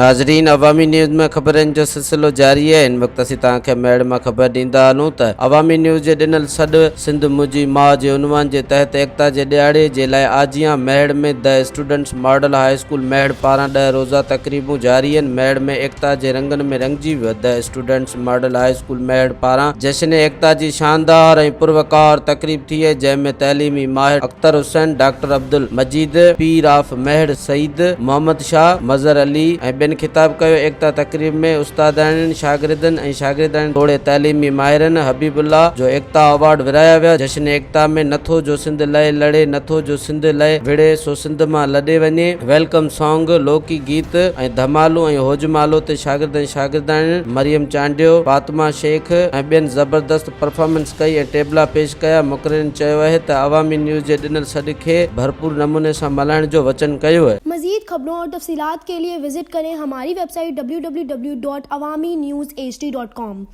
ناظرين عوامي نيوز ۾ خبرن جو سلسلو جاري آهي هن وقت اسين توهان کي ميڙ مان خبر ڏيندا هلون ته عوامي نيوز جي ڏنل سڏ سنڌ منهنجي ماء جي عنوان جي تحت ايڪتا جي ڏهاڙي جي لاء آجيان Mehar ۾ the students model high school Mehar پاران ڏهه روزه تقريبون جاري آهن ميهڙ ۾ ايڪتا جي رنگن ۾ رنگجي ويو the students model high school Mehar پاران جشن ايڪتا جي شاندار ۽ پروقار تقريب ٿي جنهن ۾ تعليمي ماهر اختر حسين، ڊاڪٽر عبدالمجيد، پير آف ميهڙ سيد محمد شاهه، مظهر علي ۽ ٻين خطاب ڪيو. ايڪتا تقريب ۾ استاداڻين، شاگردن ۽ شاگردياڻين توڙي تعليمي ماهرن حبيب الله جو ايڪتا ايوارڊ ورهايا ويا. جشن ايڪتا ۾ نٿو جو سنڌ لئه لڙي، نٿو جو سنڌ لئه وڙهي سو سنڌ مان لڏي وڃي، welcome song, لوڪي گيت ۽ ڌمالو ۽ هوجمالو تي شاگرد ۽ شاگردياڻين مريم چانڊيو، فاطمه شيخ ۽ ٻين زبردست پرفارمنس ڪئي ۽ ٽيبلا پيش ڪيا، مقررين چيو اهي ته عوامي نيوز جي ڏنل سڏ کي ڀرپور نموني سان ملهائڻ جو وچن ڪيو. مزيد خبرون اور تفصيلات کے لئے وزٽ ڪرين ھماري website W W W dot Awami news H D dot com.